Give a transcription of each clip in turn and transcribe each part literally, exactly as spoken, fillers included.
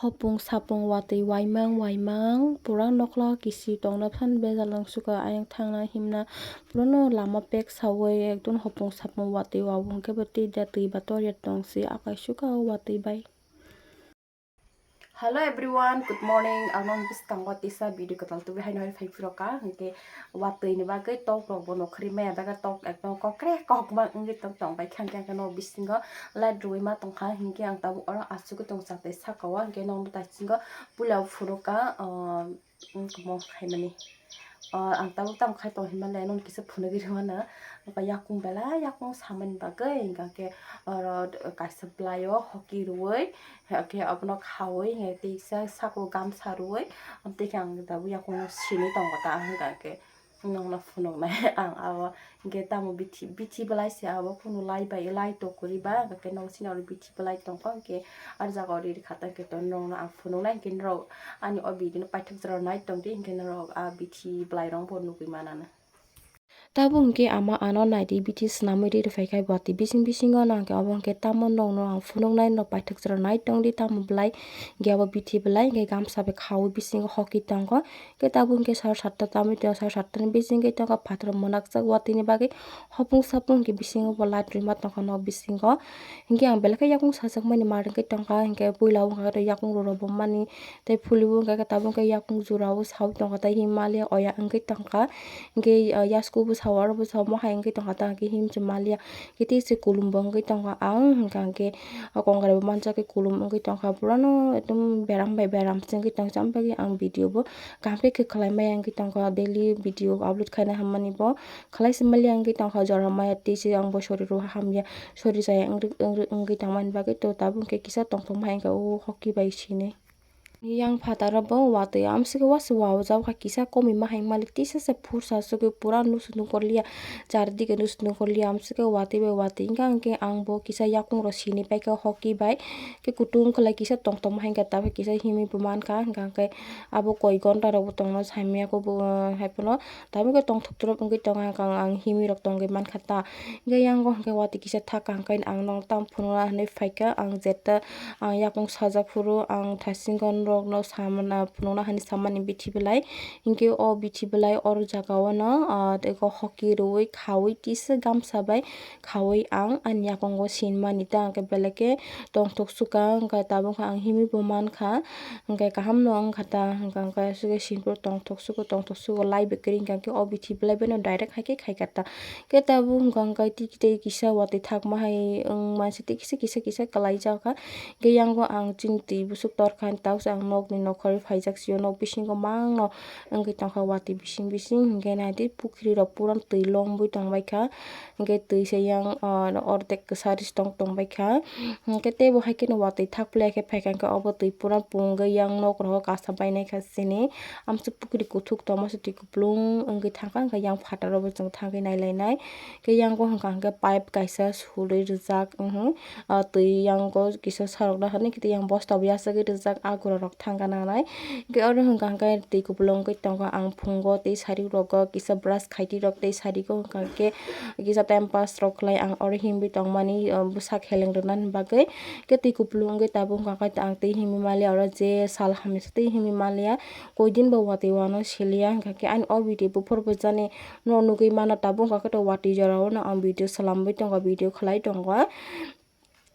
Hopung sapung watwi waimang waimang pura nokla kisi tongna phan bejal nang suka ayang thangna himna pura no lama pek sawi ekdom hopung sapung watwi wabung khe bo twi da twi ba tor ya tong si akai suka o watwi bai. Hello everyone, good morning. Ang nong bwskango tisa video kwtal tubui haino hai phai phuro ka, hinkhe watwi ni bagwi tok rok bo nokhrwi maya, bega tok ekdom kokre kokma wngwi tong tong bai kha, hinkhe no bisingo light rwui ma tongkha, hinkhe ang tabuk oro asugwi tong chatwi saka o, hinkhe nokno taisingo puila phuru ka, ah, wngkha mo khaimani. Ah, ang tabuk tamo khai tong hinmale nokno kisa phunugwi rwmano, yakung belai yakung samani bagwi, hinkhe oro kaisa bwlaio hoki rwui, hinkhe obono khaui, hinkhe teisa saka o gamsa rwui, tei khe ang tabuk yakung sinui tongo ta, hinkhe nokno phunuknai ang abo. Hinkhe tamo bithi, bithi bwlai se abo kunu lai bai, lai to kwrwi ba, hinkhe nok sini oro bithi bwlai tongkha, hinkhe ah jaga o riri kha ta, hinkhe to nokno ang phunuknai, hinkhe norok ani o video no paithak jora nai tongdi, hinkhe norok ah bithi bwlai rok bo nugwi manana. Tabuk hinkhe ama ano naidi bithi swnamwi riri phaikha, watwi bising bisingo no hinkhe obo hinkhe tamo nokno ang phunuknai, norok paithak jora nai tongdi, tamo bwlai hinkhe abo bithi bwlai hinkhe gamsa bai khaui bisingo hoki tongkha. Khe tabuk hinkhe sar satta tamwi tongo, sar satta ni bising khe tongkha phatar mwnakjak watwi ni bagwi hopung sapung hinkhe bisingo bo light rwima tongkha nok bisingo. Hinkhe ang belai khe yakung sajakmani mar wngwi tongkha, hinkhe puila wngkha khe yakung rw rw bo mani tei phuli bo wngkha khe tabuk hinkhe yakung jora o sawi tongkha tei himaliya oya wngwi tongkha. Hinkhe yasku bo sao aro bo sao mohai wngwi tongkha ta hinkhe himchi maliya. Khe tei se kulum bo wngwi tongkha ang hinkha hinkhe o kongrai bo manjak khe kulum wngwi tongkha pura no ekdom beram bai beram se wngwi tongsa, ang video bo kaham khe khlai maya wngwi tongkha, daily video upload khaina hammani bo khlai se maliya wngwi tongkha, jora maya tei se ang bo sori rw hamya, sori chaya wngwi tongmani bagwi to tabuk hinkhe kisa tongthok ma hinkha o hoki bai sinwi. Yang phataro bo watwi amswkhe wasu wao jabkha kisa komi ma hai malik tisa se phursa sugwi pura nusu nukorliya, chardike nusu nukorliya amswkhe watwi bai watwi wngkha, hinkhe ang bo kisa yakung rok sini paikha hoki bai, khe kutung khlai kisa tongtong ma hinkha tabuk kisa himwi bo mankha, hinkha hinkhe abo koi gonta rok bo tongno saimanya khe bo haiphano tabuk khe tongthok torop wngwi tongo, hinkha ang himwi rok tongwi mankha ta, hinkhe yang o hinkhe watwi kisa thaka hinkhe ang no tamo phunukna hinwi phaikha, ang jeta ang yakung sajak phuru ang thasingko norokno samana phunukna hinwi samani bithi belai. Hinkhe o bithi belai oro jaga o no, ah, tei hoki rwui khaui kisa gamsa bai khaui ang ani yakungo sinmani ta, hinkhe belai khe tongthok sukha, hinkhe tabuk ang himwi bo mankha, hinkhe kaham no wngkha ta, hinkhe, hinkhe aswk sinphuru tongthok sugo, tongthok sugo lai bai kwrwi hinkhe o bithi belai bai no direct hai khe khaikha ta. Khe tabuk hwnkha hwnkhe tei kisa watwi thakma hai wng mansi tei kisa kisa kisa kwlaijak kha. Khe yango ang chini twi bwswk torkha, tabukhe ang nokni nokhorwi phaijak sio, nok bisingo mangno wngwi tongkha watwi bising bising. Hinkhe naitwi pukhri rok pura twi longwi tongbaikha, hinkhe twi se yang ordek kwchari se tong tongbaikha. Hinkhe teibo hai kheno watwi thakphlai khe phaikha, hinkhe obo twi pura pungwi yang nok rogo kasa bainaikha chini. Amswk pukhri kuthuk tongma se twi kupulung wngwi thangkha, hinkhe yang phataro bo chwng thangwi nailainai. Khe yango hwnkha hinkhe pipe kaisa sulwi rijak, twi yango kisa sarokna hinwi khe twi yang bosta bo yachagwi rijak, ah gura rok thangkha nangnai. Hinkhe oro hwnkha hinkhe twi kupulung wngwi tongo, ang phungo tei sari rogo kisa brush khaitwi rok tei sari o hwnkha hinkhe kisa time pass rok khlai ang oro himwi tongmani, bwsak heleng rwna bagwi. Khe twi kupulung wngwi tabuk hwnkha hinkhe ang twi himwi manliya, oro je sal hamya se twi himwi manliya. Koidin bo watwi uanw siliya, hinkha khe ani o video buphuru bwchani no nugwi mano, tabuk hinkha khe watwi jora o no ang video swlamwi tongo, video khlai tongo.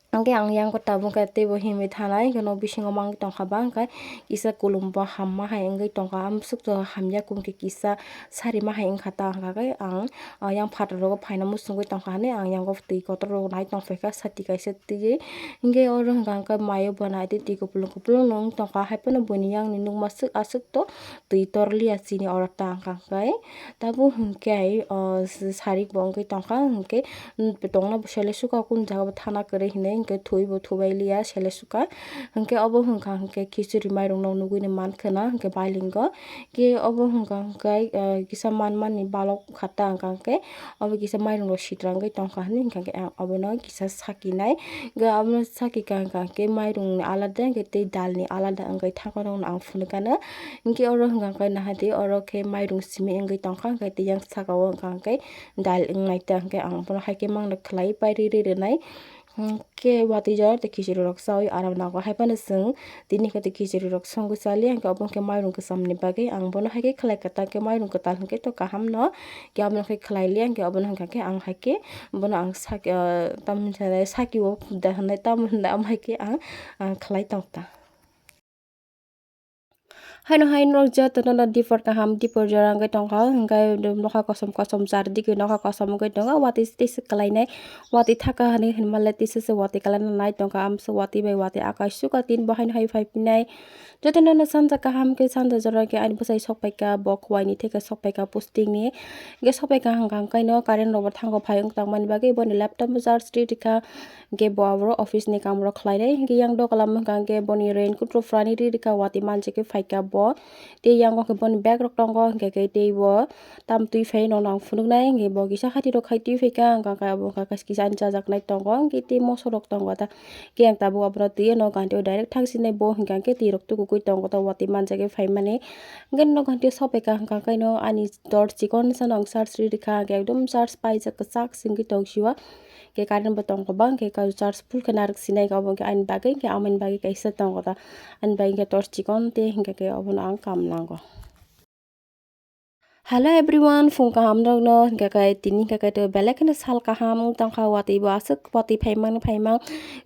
Hinkhe ang yang tabuk khe teibo himwi thanai, hinkhe nok bisingo mangwi tongkha ba, hinkhe kisa kulum bo hamma hai wngwi tongkha, amswk to hamya kum khe kisa sari ma hai wngkha ta, hinkha khe ang yang phataro phaina muchungwi tongkha hinwi ang yango twi kotor rok nai tongphaikha, sati kaisa twiwi. Hinkhe oro hwnkha hinkhe mayo bo naidi twi kupulung kupulung no wng tongkha, haiphano buini yang ni nukma swk aswk to twi torliya chini oro ta hwnkha hinkhe. Tabuk hinkhe o sari bo wngwi tongkha hinkhe tongna bo sele sukha, kunu jaga bo thana kwrwi hinwi hinkhe thwi bo thubai liya sele sukha. Hinkhe obo hwnkha hinkhe khichuri mairung no nugwi mankha na hinkhe bailingo. Khe obo hwnkha hinkhe kisa manmani balok kha ta hwnkha hinkhe obo kisa mairung rok sitra wngwi tongkha hinwi hwnkha hinkhe ang obono kisa sakinai. Hinkhe obono sakikha hwnkha hinkhe mairung ni alada hinkhe tei dal ni alada wngwi thangma rok no ang phunukha na. Hinkhe oro hwnkha hinkhe naha di oro khe mairung simi wngwi tongkha hinkhe tei yang saka o hwnkha hinkhe dal wngnai ta hinkhe ang bono hai khe mangno khlai pai riri rwnai. Hwnkhe watwi jora tei khichiri rok chawi aram nango, hai phano chwng tini khe tei khichiri rok songwi chaliya, hwnkhe obo hwnkhe mairung kwcham ni bagwi ang bono hai khe khlai kwtal khe mairung kwtal hwnkhe to kaham no, hwnkhe obo no khe khlai liya, hwnkhe obo no hwnkha khe ang hai khe bono ang saki, ah, tamni saki o da hwnwi tamo hwnwi amo hai khe ang, ang khlai tong ta. Haino hai norok jotono no dipor kaham, dipor jora wngwi tongkha, hwnkhe nokha kosom kosom char digi nokha kosom wngwi tongo, watwi tei swk kwlainai, watwi thaka hinwi hinmale tei swk swk watwi kwlaina nai tongkha, amswk watwi bai watwi akai suka tin bo haino hai phai phinai. Jotono no sanja kaham khe sanja jora khe ani bwsai sok paikha, bo khuaini theke sok paikha posting ni, hwnkhe sok paikha hwnkha hwnkhe no current rok bo thango phai wng tongmani bagwi boni laptop bo charge ri rikha. Hwnkhe bo aborok office ni kaam rok khlai nai, hwnkhe yang doga lama hwnkha hwnkhe boni raincoat rok phrani ri rikha, watwi manjagwi phaikha bo. Tei yang o khe boni bag rok tongo, hwnkhe khe tei bo tam twi phai no nang phunuk nai, hwnkhe bo kisa hati rok khai twi phaikha, hwnkha khe abo wngkha kisa ani chajaknai tongo, hwnkhe tei moso rok tongo ta. Hwnkhe ang tabuk abono twi no gantio direct thang sinai bo, hwnkha khe twi rok tugugwi tongo ta watwi manjagwi phaimani. Hwnkhe no gantio sopaikha, hwnkha khe no ani torch chikon sano ang charge ri rikha, hwnkhe ekdom charge paijak kwchak se wngwi tong sio. Khe current bo tong kwbang khe charge full khe narwk sinai khe obo khe ani bagwi khe amoni bagwi kaisa tongo ta ani bagwi khe torch chikon tei hwnkhe khe obono ang kam nango. Hello everyone, phung kaham rokno hwnkhe khe tini hwnkhe khe to belai kheno sal kaham wng tongkha, watwi bo aswk watwi phaimang phaimang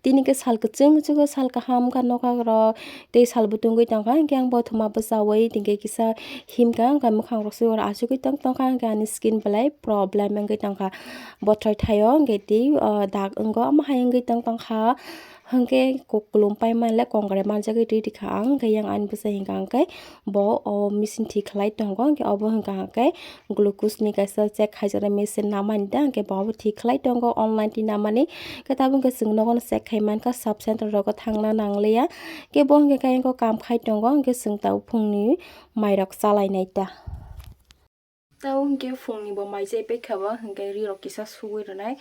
tini khe sal kwchwng kwchwngo sal kaham wngkha nokha rok tei sal bo tungwi tongkha, hwnkhe ang bo thuma bwchawi tini khe kisa himkha, hwnkhe mwkhang rok se oro achugwi tong tongkha, hwnkhe ani skin belai problem wngwi tongkha. Bothai thaio hwnkhe tei, ah, dak wngo, omo hai wngwi tong tongkha. Hwnkhe kuklum paimani le kongrai manjagwi twi rikha ang, hwnkhe yang ani bwsai hwnkha hwnkhe bo o machine thik khlai tongo, hwnkhe obo hwnkha hwnkhe glucose ni kaisa check khaijaknai machine namani da, hwnkhe bo abo thik khlai tongo online twi namani. Khe tabuk hwnkhe chwng nogo no check khai mankha, sub center rogo thangna nangliya. Khe bo hwnkhe khe ayang khe kam khai tongo, hwnkhe chwng tabuk phungni mairok chalainai ta. Tei hwnkhe phungni bo mai chai paikha bo, hwnkhe rirok kisa sugwi rwnai.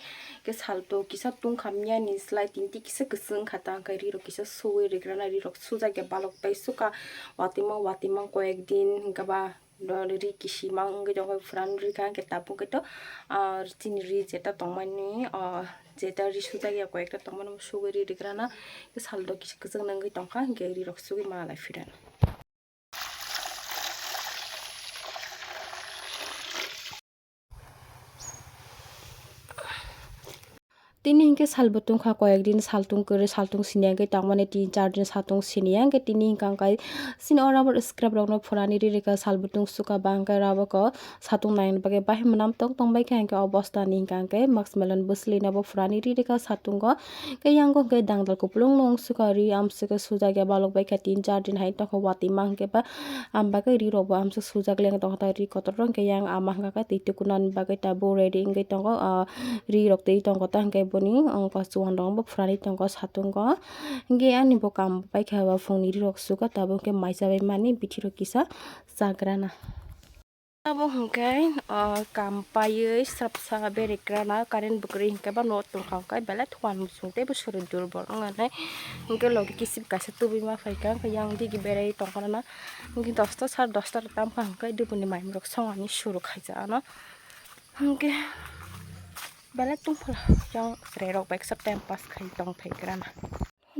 Khe salto kisa tungkha miyani slai tinti kisa kwchwng wngkha ta, hwnkhe rirok kisa sugwi rigrana, rirok sujak ya balok bai suka, watwima watwima koyek din hwnkhe ba ri kisimang wngwi tongkha, phuran rikha, hwnkhe tabuk khe to, ah, chini ri jeta tongmani, ah, jeta ri sujak ya koyekta tongmani sugwi ri rigrana, khe salto kisa kwchwng wngwi tongkha, hwnkhe rirok sugwi ma lai phirano. Tini hinkhe salbo tungkha koyek din, saltung kwrwi, saltung sini hwnkhe tangmani tin char din saltung sini hwnkhe tini hwnkha hwnkhe chini oro abo scrap rokno phurani ri rikha, salbo tung suka ba hwnkhe oro abo khe satung naina bagwi bahai mwnam tong tong baikha hwnkhe o bostani hwnkha hwnkhe musk melon bwswlwino bo phurani ri rikha satungo. Khe yango hwnkhe dangdal kupulung nung suka ri amswk khe sujak ya balok baikha tin char din hai tongkha watwi ma hwnkhe ba. Am bagwi ri rok bo amswk sujak le wng tongkha ta ri kotor rok hwnkhe yang ama hwnkha khe twi tukunani bagwi tabuk ready wngwi tongo. Ah, ri rok twi tongkha ta hwnkhe boni wngkha chuan rok bo phurani tongkha satungo. Hwnkhe ani bo kam paikha ba phungni ri rok suka tabuk hwnkhe mai chabai mani bithi rok kisa chagrana. Abo hwnkhe, ah, kam paiwi srapsa berekrana current bwkrwi hwnkhe ba no tongkha hwnkhe belai thuan muchung tei bwswrwi durbol wngnai. Hwnkhe logi kisip kaisa tubui ma phaikha hwnkhe yang digi berai tongkha na. Hwnkhe dosta sar dosta rok tamkha hwnkhe dubuni maimrok songani suru khaijak ano. Hwnkhe belai tongphuru yang chwrairok bai kisa time pass khai tongphaikrana.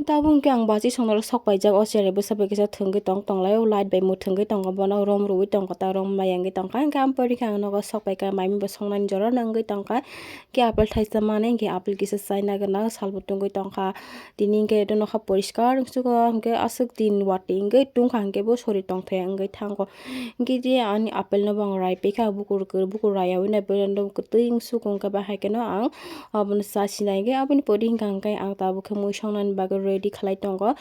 Tabuk hwnkhe ang bachi songnoro sok paijak, o cherai bwsa bai kisa thwngwi tong tonglai o, light bai mwthwngwi tongo, bono rom rwui tongkha ta, rom bai wngwi tongkha. Hwnkhe ang porikha ang nogo sok paikha, maimung bo songnani jorano wngwi tongkha. Hwnkhe apple thaisa manwi, hwnkhe apple kisa chaina gwnang, salbo tungwi tongkha. Tini hwnkhe oro nokha poriskar wngsugo, hwnkhe aswk din watwi wngwi tungkha, hwnkhe bo sori tongthai wngwi thango. Hwnkhe je ani apple no bo ang rai paikha, bukur kwrwi, bukur raiyaui nai, belendo kwtwi wngsugo, hwnkhe bahai kheno ang abono cha sinai. Hwnkhe aboni pore hwnkha hwnkhe ang tabuk khe mui songnani bagwi ready khlai tongo.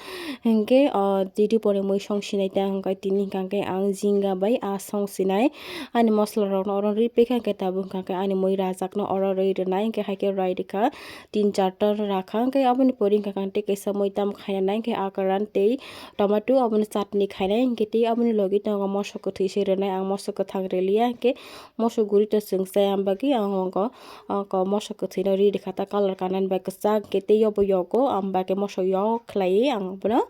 Hwnkhe, o, titi pore mui song sinai ta hwnkhe tini hwnkha hwnkhe ang jinga bai a song sinai. Ani mosola rokno oro rwi paikha, hwnkhe tabuk hwnkha hwnkhe ani mui rajakno oro rwi rwnai, hwnkhe hai khe rai rwkha. Tin charta rakha, hwnkhe aboni pore hwnkha khe ang tei kaisa mui tam khaina nai, hwnkhe akaran tei tomato, aboni chutney khainai, hwnkhe tei aboni logi tongo moso kwthwi se rwnai, ang moso kwthang rwliya, hwnkhe moso guri to chwng chaya, ang bagwi ang ongko, ongko moso kwthwino ri rwkha ta, colour kanani bai kwchak, hwnkhe tei yobo yogo, ang bagwi moso yok. O khlaiwi ang bono,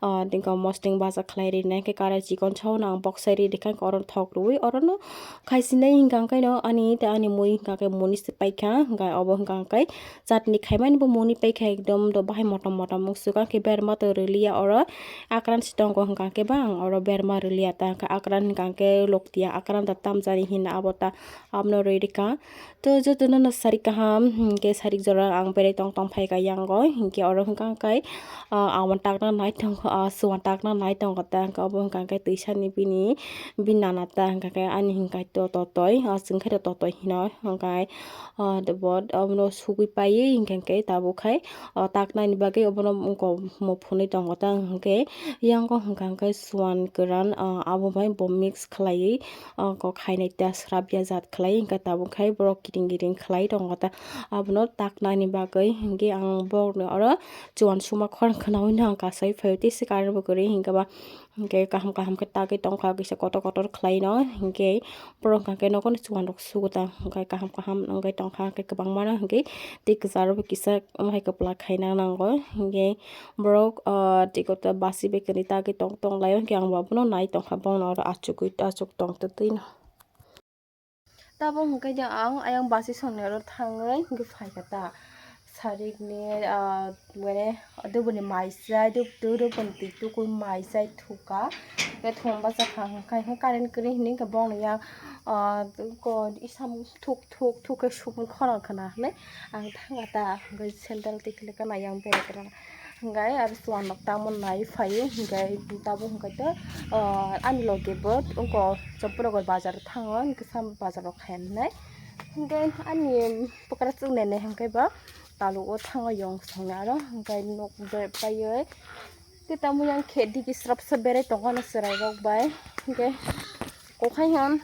ah, tingkha mosdeng baja khlai rinai khe karai chikon saono ang boksai ri rikha, oro thok rwui orono khaisinai hinkha khe no ani tei ani mui hinkha khe muni se paikha, hinkha obo hinkha khe chatni khaimani bo muni paikha ekdom do bahai motom motom wng swkang khe berma to rwliya oro akran si tongo hinkha khe ba ang oro berma rwliya ta hinkha akran hinkha khe loktiya akran da tamjani hinna abo ta abono rwi rikha. To jotono no sarik kaham, hinkhe sarik jora ang berai tong tong phaikha yango, hinkhe oro hwnkha khe, ah, awan takna nai tongkha, ah, suan takna nai tongkha ta, hinkhe obo hwnkha khe twisani bini, bini nana ta, hinkha khe ani hinkhe to totoi, ah, chwngkhe to totoi hino, hinkhe, ah, bo obono sugui paiwi hinkha khe tabuk khai, ah, taknani bagwi obono wngkha mo phunui tongo ta, hinkhe yango hwnkha khe suan kwran, ah, abo bai bo mix khlaiwi, o kok hainai ta srapya jat khlai hinkhe tabuk khai borok kiting kiting khlai tongo ta abono taknani bagwi hinkhe ang borokni oro chuan suma khorang khwnaui no ang kasai phaio tei se current bo kwrwi hinkhe ba hinkhe kaham kaham khe tagwi tongkha kisa kotor kotor khlaino hinkhe borok hinkhe nogo ni chuan rok sugo ta hinkhe kaham kaham wngwi tongkha hinkhe kwbangma no hinkhe tei kwcharo bo kisa omo hai kwplak khaina nango hinkhe. Borok, ah, tei kotor basi bai kwrwi tagwi tong tong lai o, hinkhe ang bo abono nai tongkha, bono oro achugwi achuk tong twtwi no. Tabuk hinkhe ang ayang basi songni oro thangwi hinkhe phaikha ta. Sarikni, ah, mane duboni mai chai, dub-, duboni twi tukui mai chai thukha. Hinkhe thum bachakha hinkhe, hinkhe current kwrwi hwnwi hinkhe bongni yang, ah, ko isam thuk thuk thuk khe sumui khorang khwna hwnwi ang thangkha ta. Hinkhe sandal twi khwlai khwna yang berai kwrwng. Hinkhe aro chuan rok tamo nai phaio, hinkhe tabuk hinkhe to, ah, ani logi bo wngkha Chopra Nagar bazar thango, hinkhe sam bazar rok khaina hinai. Hinkhe ani bwkrajwk nene hinkhe ba talugo thango yong songni aro, hinkhe nok bai paiwi tei tamo yang khe digi srapsa berai tongo ano chwrai rok bai, hinkhe kokhai hwn.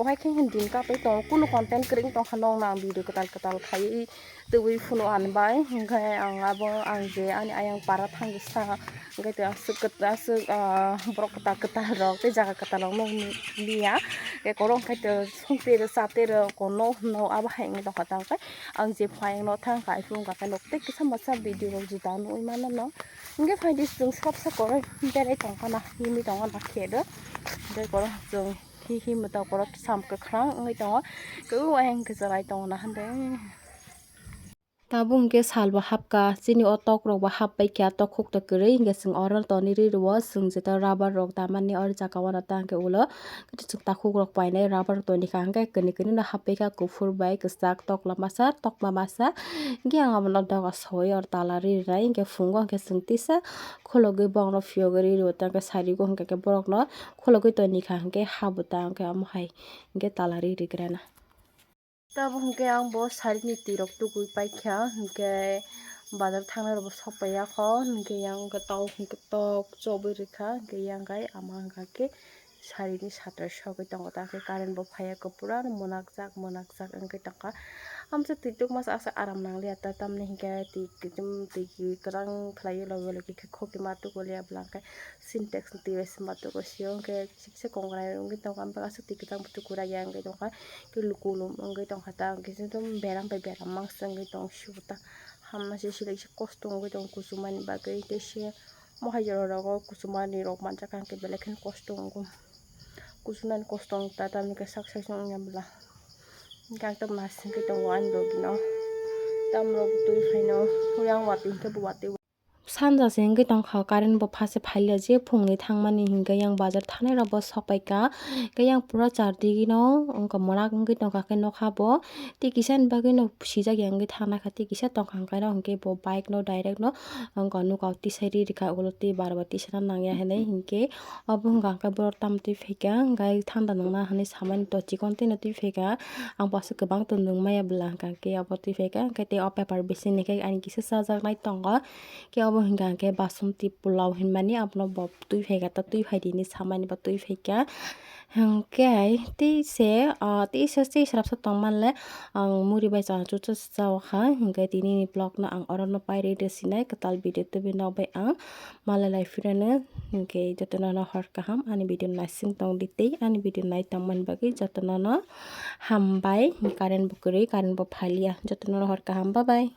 Kohai khe hwn din kapri tongo, kunu content kwrwi wng tongkha, nokno ang video kwtal kwtal khaiwi twiwi phunukha ani bai. Hinkhe ang abo, ang je ani ayang para thangwi sa, hinkhe tei aswk kwt-, aswk, ah, borok kwtal kwtal rok tei jaga kwtal rok nukliya. Ekorok hinkhe tei songtwi rw chatwi rw kono hwno abo hai wngwi tongkha. Tamo khe ang je phaiyung no thangkha, iphuru wngkha khe nok tei kisa masa video rok juda nugwi mano no. Hinkhe phaidi chwng sopsa koroi berai tongkha na, himwi tongkha na khe do. Tei korok chwng Hi hi mwta borok sam kwkhwrang wngwi tongo, kwbangma ayang kwchwlai tongo na hande. Tabuk hinkhe salbo hapkha, chini o tokrokbo hapbaikha, tokhuk to kwrwi hinkhe chwng oro tonwi rw-o, chwng jeto rubber rok damani oro jaka o ta hinkhe ulo chwng takhukrok painai rubber tonikha hinkhe kwnwi kwnwi no hapbaikha, kuphur bai kwchak, tokla masa, tokma masa, hinkhe ang abono doga soi oro tala rinai hinkhe phungo hinkhe chwng tisa khulogwi bongno phiyogwi rw-o, ta hinkhe sarigo hinkhe borokno. Khulogwi tonikha hinkhe ha bo ta hinkhe omo hai hinkhe tala ri rigrana. Tabuk hinkhe ang bo sarini twi rok tugwi paikha hinkhe bazar thangnai rok bo sok paiya kho hinkhe yang wngkha tok hinkhe tok chobwi rikha hinkhe yang kai ama wngkha khe sarini satra sogwi tongo ta khe current bo phaiya kwpura mwnakjak mwnakjak wngwi tongkha. Amsa twi tukma sa asa aram nangliya ta tamni hinkhe twi kichim twi kwrang khlaiwi logi logi khe khokima tukuliya bwla hinkhe. Sintex ni twi bai se ma tugo sio hinkhe kisa kisa kongrai wngwi tongkha, amtwk aswk twi kwchang buchuk kwrak ya wngwi tongkha, tei luku lum wngwi tongkha ta, hinkhe se beram bai beram mangsa wngwi tong sio ta, hamya se seleng se kosto wngwi tong kuchumani bagwi, tei se mohai jora rogo kuchumani rok manjak kha hinkhe belai kheno kosto wngo, kuchumani kosto wng ta tamni khe sak sai se wngya bwla, hinkhe ang tamo naisingwi tongo ani logi no, tamrok twi phaino yang watwi hinkhe bo watwi. Sanja se wngwi tongkha, current bo pha se phailiya, je phungni thangmani hinkhe yang bazar thanai rok bo sok paikha, hinkhe yang pura chardigi no wngkha mwnak wngwi tongkha khe nokha bo, tei kisa ni bagwi no sijak ya wngwi thangnaikha, tei kisa tongkha hinkhe no hinkhe bo bike no direct no wngkha nokha o tisai ri rikha, ulo tei bar bai tisana nangya hinwi hinkhe obo wngkha hinkhe borok tamo twi phaikha, hinkhe thanda nungna hinwi samani to chikon twi no twi phaikha, ang bo aswk kwbang tong nung maya bwla hinkhe abo twi phaikha, hinkhe tei o paper bisingo khe ani kisa chajaknai tongo. Khe obo hinkha hinkhe basonti pulao hinmani abono bo twi phaikha ta twi phaidi hinwi samani bo twi phaikha. Hinkhe tei se, ah, tei se, tei srapsa tongmanle ang muri bai chana chuchu se chaokha. Hinkhe tinini vlog no ang orono pairwi rwsinai kwtal video tubui nokbai ang malai lai phirano. Hinkhe jotono no hor kaham ani video naising tongdi tei ani video nai tongmani bagwi jotono no hambai. Current bo kwrwi, current bo phalia, jotono no hor kaham, bye bye.